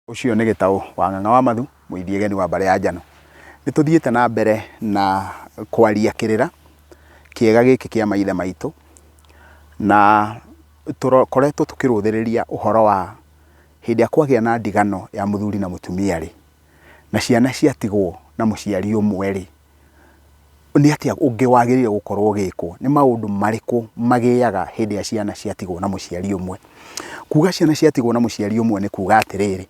Ũcio nĩ Gĩtaũ wa Ng'ang'a wa Mathu, mũithiegeni wa mbarĩ ya Njano. Nĩ tũthiĩte na mbere na kwaria kĩrĩra kĩega gĩkĩ kĩa maithe maitũ, na tũkoretwo tũkĩrũthĩrĩria ũhoro wa hĩndĩ ĩrĩa kwagĩa na ndigano ya mũthuri na mũtumia rĩ, na ciana ciatigwo na mũciari ũmwe rĩ, Nĩ atĩa ũngĩ wagĩrĩire gũkorwo ũgĩkwo? Nĩ maũndũ marĩkũ magĩaga hĩndĩ ĩrĩa ciana ciatigwo na mũciari ũmwe? Kuga ciana ciatigwo na mũciari ũmwe nĩ kuga atĩrĩrĩ,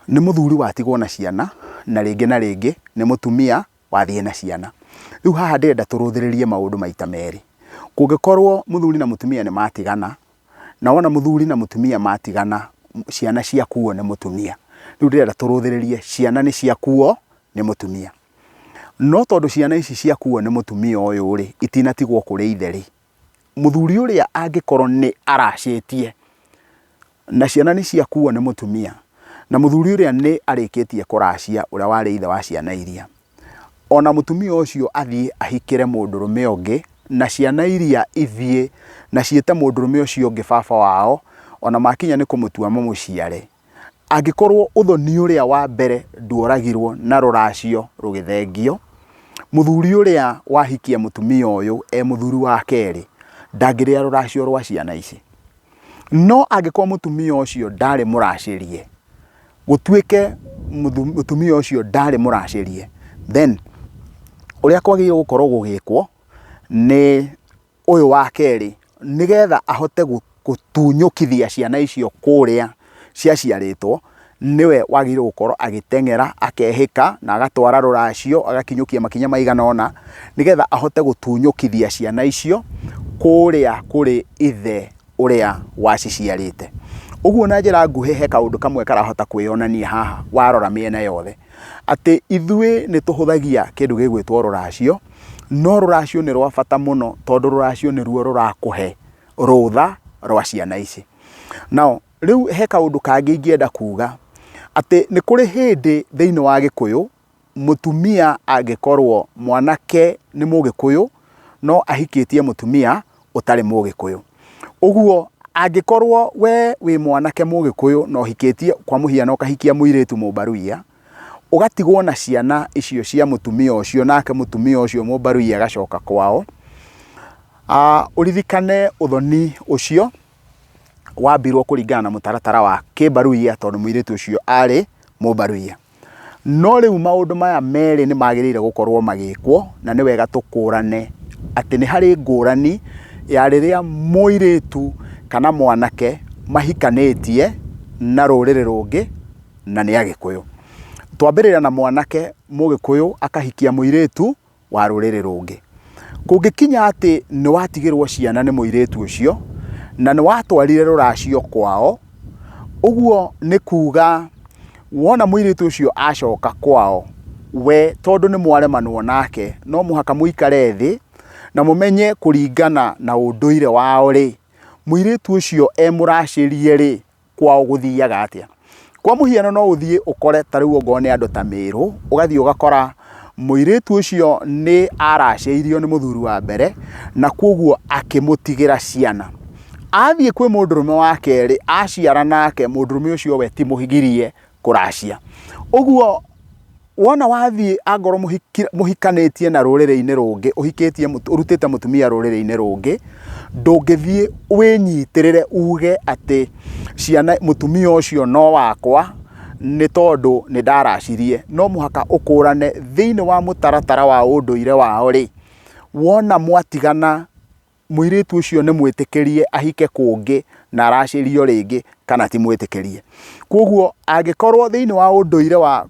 nĩ mũthuri watigwo na ciana na rĩngĩ na rĩngĩ nĩ mũtumia wathiĩ na ciana. Rĩu haha ndĩrenda tũrũthĩrĩrie maũndũ maita merĩ. Kũngĩkorwo mũthuri na mũtumia nĩ matigana, na wona mũthuri na mũtumia matigana, ciana ciakuo nĩ mũtumia. Rĩu ndĩrenda tũrũthĩrĩrie ciana nĩ ciakuo nĩ mũtumia. No tondũ ciana ici ciakuo nĩ mũtumia ũyũ rĩ, itinatigwo kũrĩ ithe rĩ, mũthuri ũrĩa angĩkorwo nĩ aracĩtie, na ciana nĩ ciakuo nĩ mũtumia, na mũthuri ũrĩa nĩ arĩkĩtie kũracia ũrĩa warĩ ithe wa ciana iria, ona mũtumia ũcio athiĩ ahikĩre mũndũrũme ũngĩ, na ciana iria ithiĩ na ciĩte mũndũrũme ũcio ũngĩ baba wao, ona makinya nĩ kũmũtua mamũciare, Angĩkorwo ũthoni ũrĩa wa mbere nduoragirwo na rũracio rũgĩthengio, mũthuri ũrĩa wahikia mũtumia ũyũ e mũthuri wa kerĩ ndangĩrĩa rũracio rwa ciana ici. No angĩkorwo mũtumia ũcio ndarĩ mũracĩrie, gũtuĩke mũtumia ũcio ndarĩ mũracĩrie, then ũrĩa kwagĩrĩirwo gũkorwo gũgĩkwo nĩ ũyũ wa kerĩ nĩgetha ahote gũtunyũkithia ciana icio kũrĩa ciaciarĩtwo, nĩwe wagĩrĩirwo gũkorwo agĩteng'era, akehĩka na agatwara rũracio, agakinyũkia makinya maigana ũna, nĩgetha ahote gũtunyũkithia ciana icio kũrĩa kũrĩ ithe ũrĩa waciciarĩte. Ũguo na njĩra nguhĩ he kaũndũ kamwe karahota kwĩyonania haha warora mĩena yothe. Atĩ ithuĩ nĩ tũhũthagia kĩndũ gĩgwĩtwo rũracio, no rũracio nĩ rwa bata mũno tondũ rũracio nĩruo rũrakũhe rũtha rwa ciana ici. Now, rĩu he kaũndũ kangĩ ingĩenda kuga, atĩ nĩ kũrĩ hĩndĩ thĩinĩ wa Gĩkũyũ, mũtumia angĩkorwo mwanake nĩ Mũgĩkũyũ, no ahikĩtie mũtumia ũtarĩ Mũgĩkũyũ. Ũguo angĩkorwo we wĩ mwanake Mũgĩkũyũ na ũhikĩtie kwa mũhiano ũkahikia mũirĩtu Mũmbaruya, ũgatigwo na ciana icio cia mũtumia ũcio nake mũtumia ũcio Mũmbaruya agacoka kwao, ũririkane ũthoni ũcio wambirwo kũringana na mũtaratara wa kĩmbaruya tondũ mũirĩtu ũcio arĩ Mũmbaruya. No rĩu maũndũ maya merĩ nĩ magĩrĩire gũkorwo magĩkwo, na nĩ wega tũkũrane atĩ nĩ harĩ ngũrani ya rĩrĩa mũirĩtu kana mwanake mahikanĩtie na rũrĩrĩ rũngĩ na nĩ Agĩkũyũ. Twambĩrĩria na mwanake Mũgĩkũyũ akahikia mũirĩtu wa rũrĩrĩ rũngĩ. Kũngĩkinya atĩ nĩ watigĩrwo ciana nĩ mũirĩtu ũcio, na nĩ watwarire rũracio kwao, ũguo nĩ kuga wona mũirĩtu ũcio acoka kwao, we tondũ nĩ mwaremanwo nake, no mũhaka mũikare thĩ na mũmenye kũringana na ũndũire wao rĩ, mũirĩtu ũcio e mũracĩrie rĩ, kwao gũthiaga atĩa. Kwa mũhiano no ũthiĩ ũkore ta rĩu okorwo nĩ andũ ta Mĩrũ, ũgathiĩ ũgakora mũirĩtu ũcio nĩ aracĩirio nĩ mũthuri wa mbere, na koguo akĩmũtigĩra ciana. Athiĩ kwĩ mũndũrũme wa kerĩ, aciara nake, mũndũrũme ũcio we ti mũgirie kũracia. Ũguo wona wathiĩ angorwo mũhikanĩtie na rũrĩrĩ-inĩ rũngĩ, ũhikĩtie ũrutĩte mũtumia rũrĩrĩ-inĩ rũngĩ, ndũngĩthiĩ wĩnyitĩrĩre uge atĩ ciana mũtumia ũcio no wakwa nĩ tondũ nĩ ndaracirie. No mũhaka ũkũrane thĩiniĩ wa mũtaratara wa ũndũire wao rĩ, wona mwatigana mũirĩtu ũcio nĩ mwĩtĩkĩrie ahike kũngĩ na aracĩrio rĩngĩ kana ti mwĩtĩkĩrie. Koguo angĩkorwo thĩinĩ wa ũndũire wa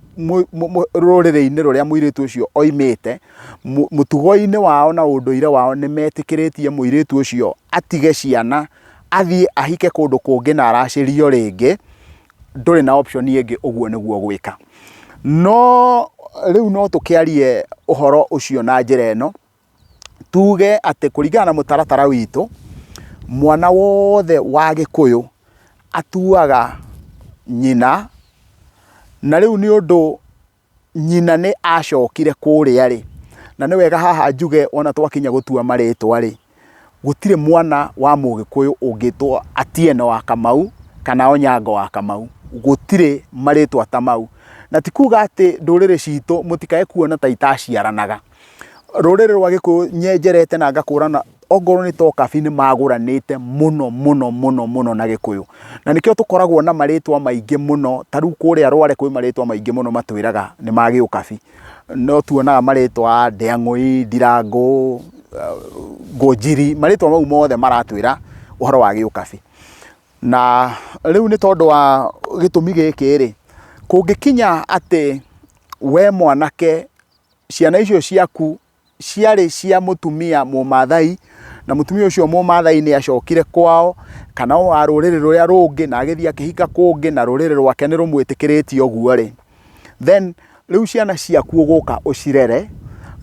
rũrĩrĩ-inĩ rũrĩa mũirĩtu ũcio oimĩte, mũtugo-inĩ wao na ũndũire wao nĩ metĩkĩrĩtie mũirĩtu ũcio atige ciana athiĩ ahike kũndũ kũngĩ na aracĩrio rĩngĩ, ndũrĩ na option ĩngĩ ũguo nĩguo ũgwĩka. No rĩu no tũkĩarie ũhoro ũcio na njĩra ĩno, Tuge atĩ kũringana na mũtaratara witũ, mwana wothe wa Gĩkũyũ atuaga nyina, na rĩu nĩ ũndũ nyina nĩ acokire kũrĩa rĩ, na nĩ wega haha njuge ona twakinya gũtua marĩtwa rĩ, gũtirĩ mwana wa Mũgĩkũyũ ũngĩtwo Atieno wa Kamau kana Onyango wa Kamau. Gũtirĩ marĩtwa ta mau. Na ti kuga atĩ ndũrĩrĩ citũ mũtikae kuona ta itaciaranaga. Rũrĩrĩ rwa Gĩkũyũ nyenjerete na ngakũrana ongorwo nĩ ta ũkabi nĩ magũranĩte mũno mũno mũno mũno na Gĩkũyũ. Na nĩkĩo tũkoragwo na marĩtwa maingĩ mũno, ta rĩu kũrĩa Rware kwĩ marĩtwa maingĩ mũno matwĩraga nĩ ma gĩũkabi. No tuonaga marĩtwa Ndĩang'ũi, Ndirangũ, Ngũnjiri, marĩtwa mau mothe maratwĩra ũhoro wa gĩũkabi. Na rĩu nĩ tondũ wa gĩtũmi gĩkĩ rĩ, kũngĩkinya atĩ we mwanake ciana icio ciaku ciarĩ cia mũtumia mũmathai, na mũtumia ũcio mũmathai nĩ acokire kwao, kana wa rũrĩrĩ rũrĩa rũngĩ na agĩthiĩ akĩhika kũngĩ na rũrĩrĩ rwake nĩ rũmwĩtĩkĩrĩtie ũguo rĩ, then rĩu ciana ciaku ũgũka ũcirere,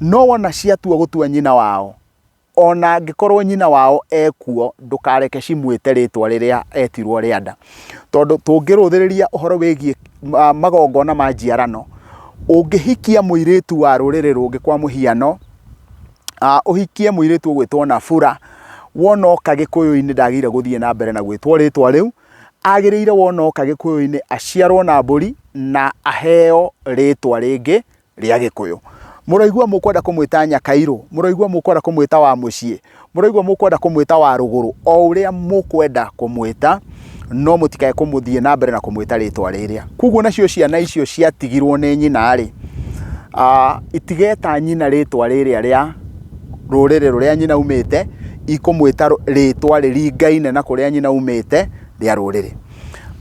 no wona ciatua gũtua nyina wao, ona angĩkorwo nyina wao ekuo, ndũkareke cimwĩte rĩtwa rĩrĩa etirwo rĩa nda. Tondũ tũngĩrũthĩrĩria ũhoro wĩgiĩ magongona ma njiarano, ũngĩhikia mũirĩtu wa rũrĩrĩ rũngĩ kwa mũhiano, ũhikie mũirĩtu ũgwĩtwo Nabura, wona oka gĩkũyũ-inĩ ndagĩrĩire gũthiĩ na mbere na gwĩtwo rĩtwa rĩu, agĩrĩire wona oka gĩkũyũ-inĩ aciarwo na mbũri na aheo rĩtwa rĩngĩ rĩa Gĩkũyũ. Mũraigua mũkwenda kũmwĩta Nyakairũ, mũraigua mũkwenda kũmwĩta wa mũciĩ, mũraigua mũkwenda kũmwĩta wa rũgũrũ, o ũrĩa mũkwenda kũmwĩta, no mũtikae kũmũthiĩ na mbere na kũmwĩta rĩtwa rĩrĩa. Koguo nacio ciana icio ciatigirwo nĩ nyina-rĩ, itigeta nyina rĩtwa rĩrĩa rĩa rũrĩrĩ rũrĩa nyina aumĩte, ikũmwĩta rĩtwa rĩringaine na kũrĩa nyina aumĩte rĩa rũrĩrĩ.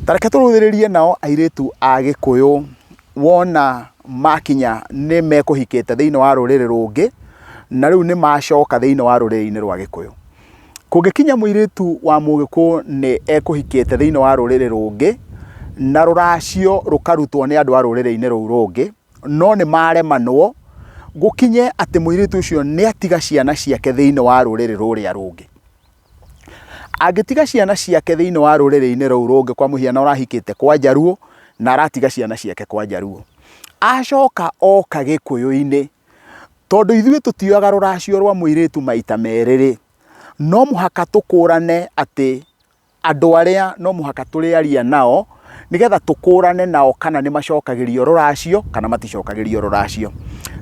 Ta reke tũrũthĩrĩrie nao airĩtu a Gĩkũyũ wona makinya nĩ mekũhikĩte thĩinĩ wa rũrĩrĩ rũngĩ, na rĩu nĩ macoka thĩinĩ wa rũrĩrĩ-inĩ rwa Gĩkũyũ. Kũngĩkinya mũirĩtu wa mũgĩkũyũ nĩ ekũhikĩte thĩinĩ wa rũrĩrĩ rũngĩ, na rũracio rũkarutwo nĩ andũ a rũrĩrĩ-inĩ rũu rũngĩ, no nĩ maremanwo, gũkinye atĩ mũirĩtu ũcio nĩ atiga ciana ciake thĩinĩ wa rũrĩrĩ rũrĩa rũngĩ. Angĩtiga ciana ciake thĩinĩ wa rũrĩrĩ-inĩ rũu rũngĩ kwa mũhiano arahikĩte kwa Njaruo na aratiga ciana ciake kwa Njaruo. Acoka oka Gĩkũyũ-inĩ, tondũ ithuĩ tũtioyaga rũracio rwa mũirĩtu maita merĩ-rĩ, no mũhaka tũkũrane atĩ andũ arĩa no mũhaka tũrĩaria nao nĩgetha tũkũrane nao kana nĩ macokagĩrio rũracio kana maticokagĩrio rũracio.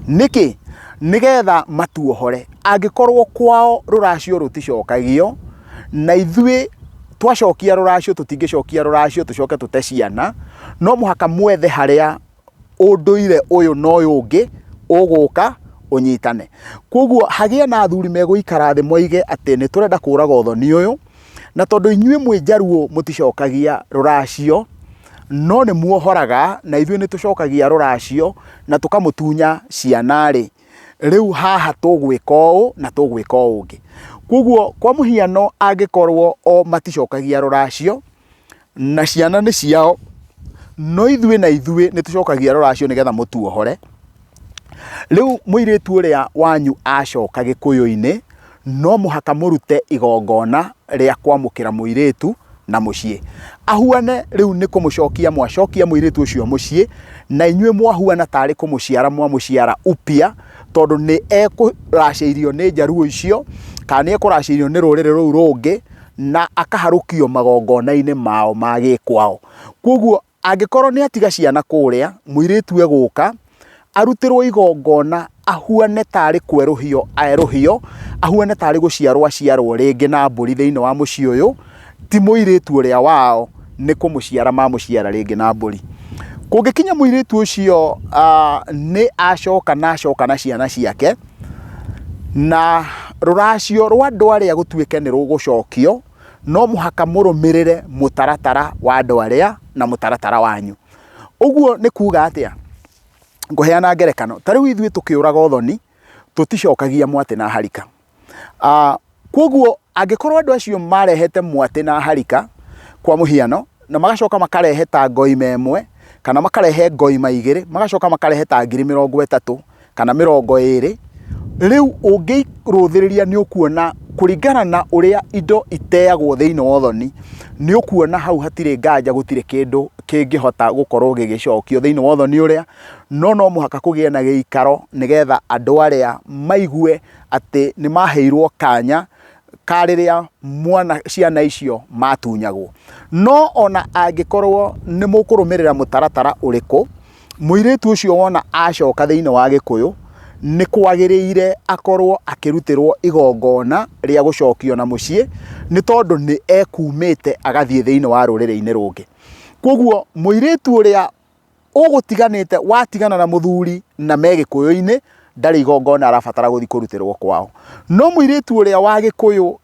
Nĩkĩ? Nĩgetha matuohore. Angĩkorwo kwao rũracio rũticokagio, na ithuĩ twacokia rũracio tũtingĩcokia rũracio tũcoke tũte ciana, no mũhaka mwethe harĩa ũndũire ũyũ na ũyũ ũngĩ ũgũka ũnyitane. Koguo hagĩe na athuri megũikara thĩ moige atĩ nĩ tũrenda kũraga ũthoni ũyũ, na tondũ inyuĩ mwĩ njaruo mũticokagia rũracio, no nĩ muohoraga na ithuĩ nĩ tũcokagia rũracio na tũkamũtunya ciana rĩ, rĩu haha tũgwĩka ũũ na tũgwĩka ũũ ũngĩ. Koguo kwa mũhiano angĩkorwo o maticokagia rũracio, na ciana nĩ ciao, no ithuĩ na ithuĩ nĩ tũcokagia rũracio nĩgetha mũtuohore. Rĩu mũirĩtu ũrĩa wanyu acoka gĩkũyũ-inĩ, no mũhaka mũrute igongona rĩa kwamũkĩra mũirĩtu na mũciĩ. Ahuane rĩu nĩ kũmũcokia mwacokia mũirĩtu ũcio mũciĩ, na inyuĩ mwahuana tarĩ kũmũciara mwamũciara upya, tondũ nĩ ekũracĩirio nĩ njaruo icio, kana nĩ ekũracĩirio nĩ rũrĩrĩ rũu rũngĩ, na akaharũkio magongona-inĩ mao ma gĩkwao. Koguo angĩkorwo nĩ atiga ciana kũrĩa, mũirĩtu egũka, arutĩrwo igongona ahuane tarĩ kwerũhio erũhio, ahuane tarĩ gũciarwo aciarwo rĩngĩ na mbũri thĩinĩ wa mũciĩ ũyũ, ti mũirĩtu ũrĩa wao nĩ kũmũciara mamũciara rĩngĩ na mbũri. Kũngĩkinya mũirĩtu ũcio nĩ acoka na acoka na ciana ciake, Na rũracio rwa andũ arĩa gũtuĩke nĩ rũgũcokio, no mũhaka mũrũmĩrĩre mũtaratara wa andũ arĩa na mũtaratara wanyu. Ũguo nĩ kuga atĩa? Ngũheana ngerekano, ta rĩu ithuĩ tũkĩũraga ũthoni, tũticokagia mwatĩ na harika. Kwoguo angĩkorwo andũ acio marehete mwatĩ na harika kwa mũhiano, na magacoka makarehe ta ngoima ĩmwe, kana makarehe ngoima igĩrĩ, magacoka makarehe ta 30,000 kana 20,000, rĩu ũngĩrũthĩrĩria nĩ ũkuona kũringana na ũrĩa indo iteagwo thĩinĩ wa ũthoni, nĩ ũkuona hau hatirĩ nganja gũtirĩ kĩndũ kĩngĩhota gũkorwo gĩgĩcokio thĩinĩ wa ũthoni ũrĩa, no no mũhaka kũgĩe na gĩikaro nĩgetha andũ arĩa maigue atĩ nĩ maheirwo kanya ka rĩrĩa mwana ciana icio matunyagwo. No ona angĩkorwo nĩ mũkũrũmĩrĩra mũtaratara ũrĩkũ, mũirĩtu ũcio wona acoka thĩinĩ wa gĩkũyũ, nĩ kwagĩrĩire akorwo akĩrutĩrwo igongona rĩa gũcokio na mũciĩ, nĩ tondũ nĩ ekumĩte agathiĩ thĩinĩ wa rũrĩrĩ-inĩ rũngĩ. Koguo mũirĩtu ũrĩa ũgũtiganĩte watigana na mũthuri na me gĩkũyũ-inĩ, ndarĩ igongona arabatara gũthiĩ kũrutĩrwo kwao. No mũirĩtu ũrĩa wa gĩkũyũ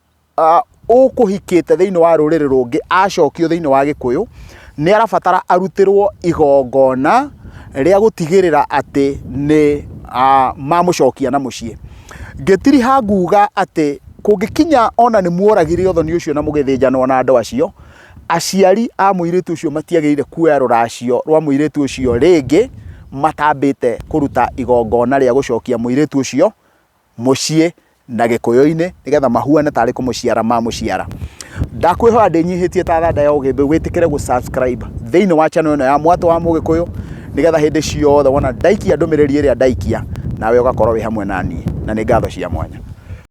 ũkũhikĩte thĩinĩ wa rũrĩrĩ rũngĩ acokio thĩinĩ wa gĩkũyũ, nĩ arabatara arutĩrwo igongona rĩa gũtigĩrĩra atĩ nĩ mamũcokia na mũciĩ. Ngĩtiriha nguga atĩ kũngĩkinya ona nĩ muoragire ũthoni ũcio na mũgĩthĩnjanwo na andũ acio, aciari a mũirĩtu ũcio matiagĩrĩire kuoya rũracio rwa mũirĩtu ũcio rĩngĩ matambĩte kũruta igongona rĩa gũcokia mũirĩtu ũcio mũciĩ na gĩkũyũ-inĩ nĩgetha mahuane tarĩ kũmũciara mamũciara. Ndakwĩhoya ndĩnyihĩtie ta thanda ya ũgĩmbĩ wĩtĩkĩre gũ subscribe thĩinĩ wa channel ĩno ya Mwatũ wa Mũgĩkũyũ nĩgetha hĩndĩ ciothe wona ndaikia ndũmĩrĩri ĩrĩa ndaikia nawe ũgakorwo wĩ hamwe na niĩ, na nĩ ngatho cia mwanya.